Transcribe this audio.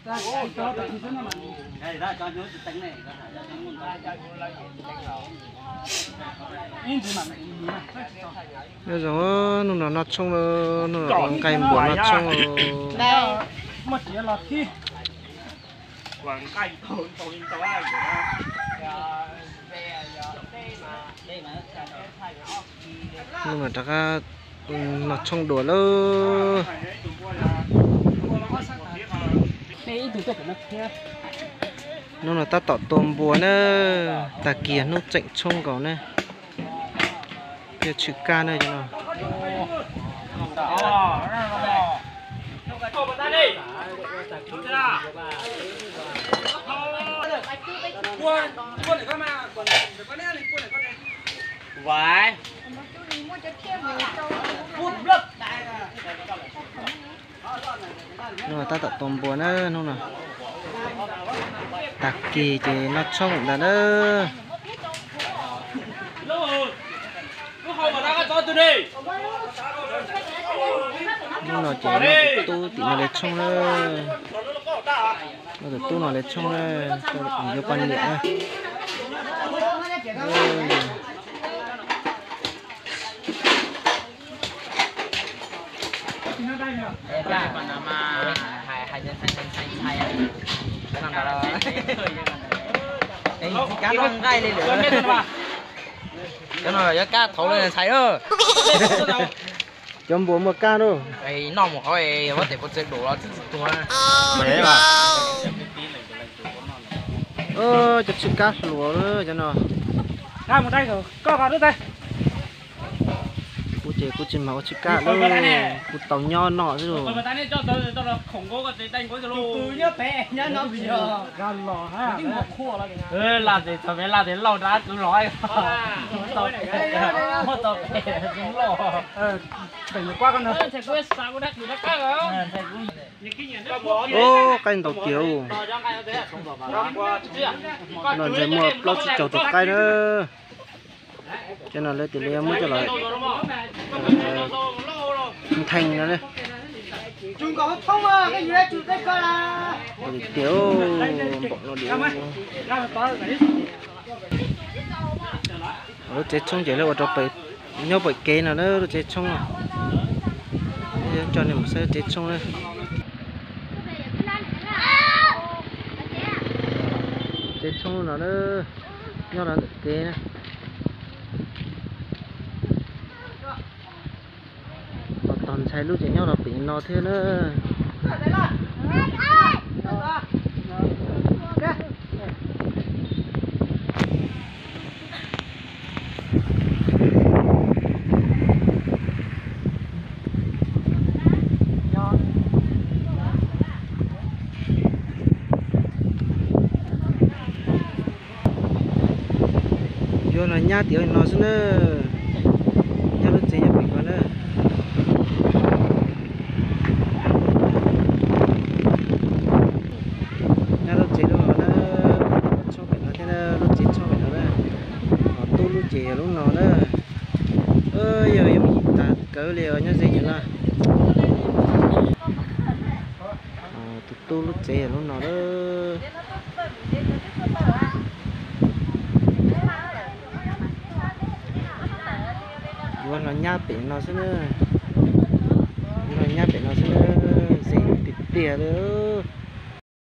Nyob zoo, hnub no noj tshoob lauj, hnub no ua nqaij npua noj tshoob lauj. Hnub no rov qab noj tshoob dua lauj. Hnub no tab tom tua npua na, tag kis hnub tseem tshoob nkaus na. Yog tshwm kaj na cov no. Hnub no tab tom tua npua na, hnub no tag kis ces noj tshoob ntag na. Hnub no ces noj tus tub tim no li tshoob na. Noj tus tub no li tshoob na, yuav poj niam na. Kab loj nqaij li lawm. Cov no yuav kab thaud li ntxhais. Cov npua muaj kab lauj. Noj mus qhov vaj tes puas txawg dum los txawg txawg tuag. Cov tshwm kab hluas cov no. Kuv ces kuv tsis mag ua tshwm kab lauj, kuv tau nyob noj xwb lauj. Laj tes txog pem laj tes lauj nrab kwv los. Muab tau pem loj. Ub, qaib ntau tiag. No ntshe muaj plaub tsib caug tus qaib na. Cov no lawv tias lawv yuav muab coj los nthees no. Tiag, npaum no diam. Lub tsev tshoob ces lawv ua rau pem, nyob pem kev no na, lub tsev tshoob no. Coj nej mus saib lub tsev tshoob na. Tsev tshoob no na, nyob rau ntawm kev na. Ho tog ntxhais lub ces nyob rau pem no thiab na. Yuav los nyab tim no xwb na. Nyab lub tsev nyob pem ko na. Nyab lub tsev lub no na, tshoob pem no thiab na, lub tsev tshoob pem no na. Ho tub lub ces yog lub no na. Yog yuav mus tas kawg li os nyob ze nws na. Tus tub lub tsev yog lub no na. Yuav los nyab pem no xwb na. Yuav los nyab pem no xwb na. Ze tiag tiag li.